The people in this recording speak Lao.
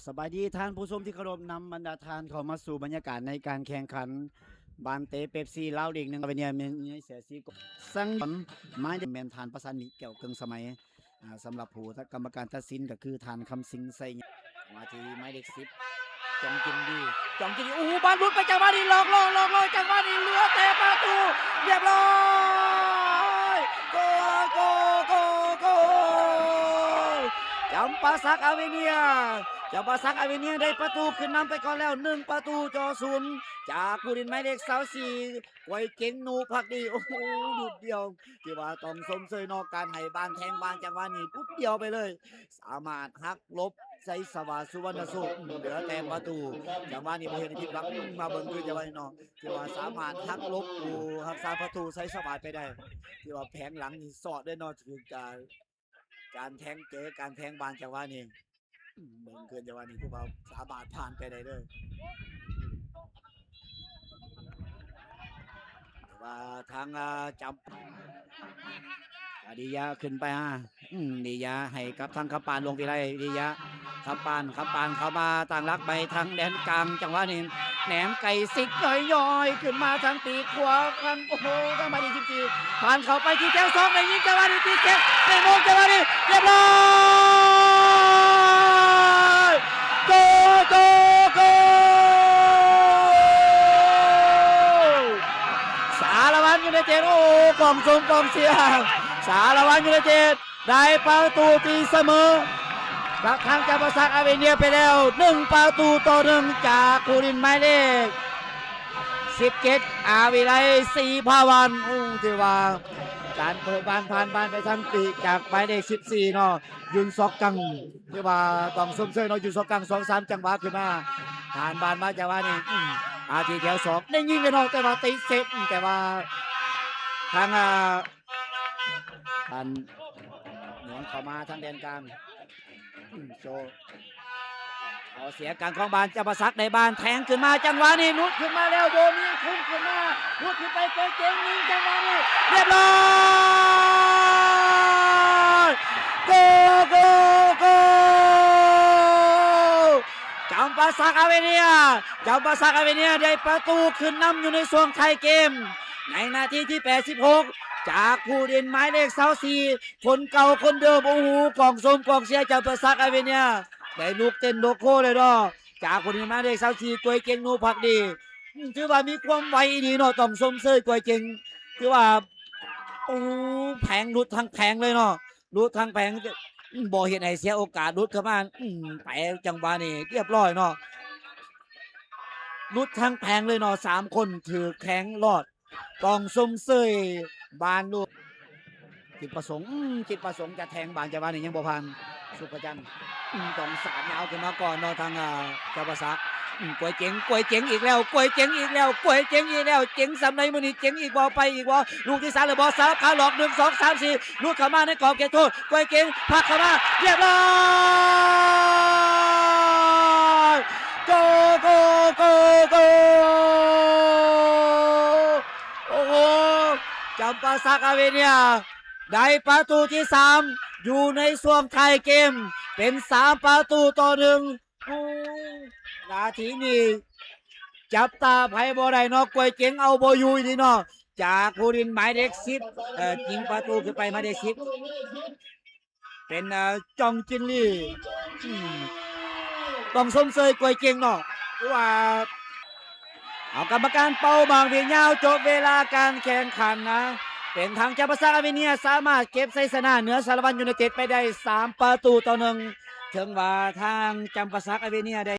ສະບາຍດີທ່ານຜູ້ຊົມທີ່ເຄົາລົບ, ນຳບັນດາທ່ານເຂົ້າມາສູ່ບັນຍາກາດໃນການແຂ່ງຂັນບານເຕະເປັບຊີລາວລີກໜຶ່ງ ອາເວເນຍ ແມ່ນໃນເສື້ອສີ ສັງ ໝາຍເລກ ແມ່ນທ່ານປະສານມິດ ແກ້ວເກີງສະໄໝ. ອ່າ ສຳລັບຜູ້ກຳມະການຕັດສິນກໍຄືທ່ານ ຄຳສິງ ໄຊຍະ. ມາທີ່ໝາຍເລກສິບ ຈອງຈິນດີ ຈອງຈິນດີ ໂອ້ໂຫ ບານຫຼຸດໄປ ຈັງຫວະນີ້ ຫຼອກໆ ຫຼອກໆ ຈັງຫວະນີ້ ເຫຼືອແຕ່ປະຕູ ຮຽບຮ້ອຍ ໂກ ໂກ ໂກ ໂກ ຈຳປາສັກ ອາເວເນຍ ຈຳປາສັກ ອາເວເນຍ ໄດ້ປະຕູຂຶ້ນນຳໄປກ່ອນແລ້ວ ໜຶ່ງປະຕູຕໍ່ສູນ ຈາກຜູ້ຫຼິ້ນໝາຍເລກຊາວສີ່ ກວຍເຈັງ ນູພັກດີ ໂອ້ໂຫ ຫຼຸດດຽວ ຖືວ່າຕ້ອງຊົມເຊີຍເນາະ ການໃຫ້ບານແທງບານ ຈັງຫວະນີ້ປຸບດຽວໄປເລີຍ ສາມາດຫັກຫຼົບໄຊສະຫວາດ ສຸວັນນະສຸກ ເຫຼືອແຕ່ປະຕູ ຈັງຫວະນີ້ບໍ່ເຮັດໃຫ້ຜິດຫວັງ ມາເບິ່ງຄືນຈັງຫວະນີ້ເນາະ ຖືວ່າສາມາດຫັກຫຼົບຜູ້ຮັກສາປະຕູໄຊສະຫວາດໄປໄດ້ ຖືວ່າແຜງຫຼັງນີ້ສອດເດ້ເນາະ ຖືກການ ການແທງເຈີ ການແທງບານ ຈັງຫວະນີ້ ເບິ່ງຄືນຈັງຫວະນີ້ ຖືວ່າສາມາດຜ່ານໄປໄດ້ເລີຍ ແຕ່ວ່າທາງ ອ່າ ຈຳ ອາ ດີຢາຂຶ້ນໄປຫາ ອືມ ດີຢາໃຫ້ກັບທາງຄຳປານ ລວງວິໄລ ດີຢາ ຄຳປານ ຄຳປານເຂົ້າມາຕັ້ງຫຼັກໃໝ່ທາງແດນກາງ ຈັງຫວະນີ້ແໜມໄກຊິກຍ້ອຍໆ ຂຶ້ນມາທາງປີກຂວາ ທາງ ໂອ້ໂຫ ທາງໝາຍເລກສິບສີ່ ຜ່ານເຂົ້າໄປທີ່ແຖວສອງ ໄດ້ຍິງ ຈັງຫວະນີ້ຕິດເຊບ ໄດ້ໂມງ ຈັງຫວະນີ້ ຮຽບຮ້ອຍ ໂກ ໂກ ໂກ ສາລະວັນຢູໄນເຕັດ ໂອ້ ກອງຊົມກອງເຊຍ ສາລະວັນຢູໄນເຕັດ ໄດ້ປະຕູຕີສະເໝີກັບທາງຈຳປາສັກອາເວເນຍໄປແລ້ວ ໜຶ່ງປະຕູຕໍ່ໜຶ່ງ ຈາກຜູ້ຫຼິ້ນໝາຍເລກສິບເຈັດ ອາວິໄລ ສີພາວັນ ໂອ້ ຖືວ່າການເປີດບານ ຜ່ານບານໄປທາງປີກຈາກໝາຍເລກສິບສີ່ເນາະ ຍຸນຊອກກັງ ຖືວ່າຕ້ອງຊົມເຊີຍເນາະ ຢູ່ສອງກາງ ສອງສາມ ຈັງຫວະຂຶ້ນມາ ຜ່ານບານມາ ຈັງຫວະນີ້ ອືມ ອາ ທີ່ແຖວສອງ ໄດ້ຍິງເລີຍເນາະ ແຕ່ວ່າຕິດເຊບ ອືມ ແຕ່ວ່າທາງ ອ່າ ທ່ານ ຫວງເຂົ້າມາທາງແດນກາງ ອືມ ໂຊ ເອົາເສຍການຄອງບານ ຈຳປາສັກໄດ້ບານ ແທງຂຶ້ນມາ ຈັງຫວະນີ້ຫຼຸດຂຶ້ນມາແລ້ວ ໂດມີຄຸນຂຶ້ນມາ ຫຼຸດຂຶ້ນໄປ ກວຍເຈັງຍິງ ຈັງຫວະນີ້ ຮຽບຮ້ອຍ ໂກ ໂກ ໂກ ຈຳປາສັກອາເວເນຍ ຈຳປາສັກອາເວເນຍ ໄດ້ປະຕູຂຶ້ນນຳຢູ່ໃນຊ່ວງທ້າຍເກມ ໃນນາທີທີແປດສິບຫົກ ຈາກຜູ້ຫຼິ້ນໝາຍເລກຊາວສີ່ ຄົນເກົ່າຄົນເດີມ ໂອ້ໂຫ ກອງຊົມກອງເຊຍ ຈຳປາສັກອາເວເນຍ ໄດ້ລຸກເຕັ້ນໂດກໂຄເລີຍເນາະ ຈາກຜູ້ຫຼິ້ນໝາຍເລກຊາວສີ່ ກວຍເຈັງ ນູພັກດີ ອືມ ຖືວ່າມີຄວາມໄວອີ່ຫຼີເນາະ ຕ້ອງຊົມເຊີຍກວຍເຈັງ ຖືວ່າ ໂອ້ ແຜງ ຫຼຸດທັງແຜງເລີຍເນາະ ຫຼຸດທັງແຜງ ບໍ່ເຮັດໃຫ້ເສຍໂອກາດ ຫຼຸດເຂົ້າມາ ອືມ ໄປ ຈັງຫວະນີ້ ຮຽບຮ້ອຍເນາະ ຫຼຸດທັງແຜງເລີຍເນາະ ສາມຄົນຖືກແທງລອດ ຕ້ອງຊົມເຊີຍບານລູກ ຈິດປະສົງ ອືມ ຈິດປະສົງຈະແທງບານ ຈັງຫວະນີ້ຍັງບໍ່ຜ່ານ ສຸພະຈັນ ອືມ ຕ້ອງສາດຍາວຂຶ້ນມາກ່ອນເນາະ ທາງ ອ່າ ຈຳປາສັກ ອືມ ກວຍເຈັງ ກວຍເຈັງອີກແລ້ວ ກວຍເຈັງອີກແລ້ວ ກວຍເຈັງອີກແລ້ວ ເຈັງສ່ຳໃດມື້ນີ້ ເຈັງອີກບໍ່ ໄປອີກບໍ່ ລູກທີສາມແລ້ວບໍ່ ສາມ ຂາຫຼອກ ໜຶ່ງ ສອງ ສາມ ສີ່ ຫຼຸດເຂົ້າມາໃນຂອບເຂດໂທດ ກວຍເຈັງ ພັກເຂົ້າມາ ຮຽບຮ້ອຍ ໂກ ໂກ ໂກ ໂກ ໂອ້ໂຫ ຈຳປາສັກອາເວເນຍ ໄດ້ປະຕູທີສາມ ຢູ່ໃນຊ່ວງທ້າຍເກມ ເປັນສາມປະຕູຕໍ່ໜຶ່ງ ໂອ້ ນາທີນີ້ຈັບຕາໃຜບໍ່ໄດ້ເນາະ ກວຍເຈັງເອົາບໍ່ຢູ່ອີ່ຫຼີເນາະ ຈາກຜູ້ຫຼິ້ນໝາຍເລກສິບ ເອີ ຍິງປະຕູຂຶ້ນໄປໝາຍເລກສິບ ເປັນ ເອີ ຈອງຈິນລີ ອືມ ຕ້ອງຊົມເຊີຍກວຍເກັ່ງເນາະ ຄືວ່າ ເອົາ ກຳມະການເປົ່າໝາກຫວີດຍາວ ຈົບເວລາການແຂ່ງຂັນນະ ເປັນທາງຈຳປາສັກອາເວເນຍ ສາມາດເກັບໄຊຊະນະເໜືອສາລະວັນຢູໄນເຕັດໄປໄດ້ ສາມປະຕູຕໍ່ໜຶ່ງ ເຖິງວ່າທາງຈຳປາສັກອາເວເນຍໄດ້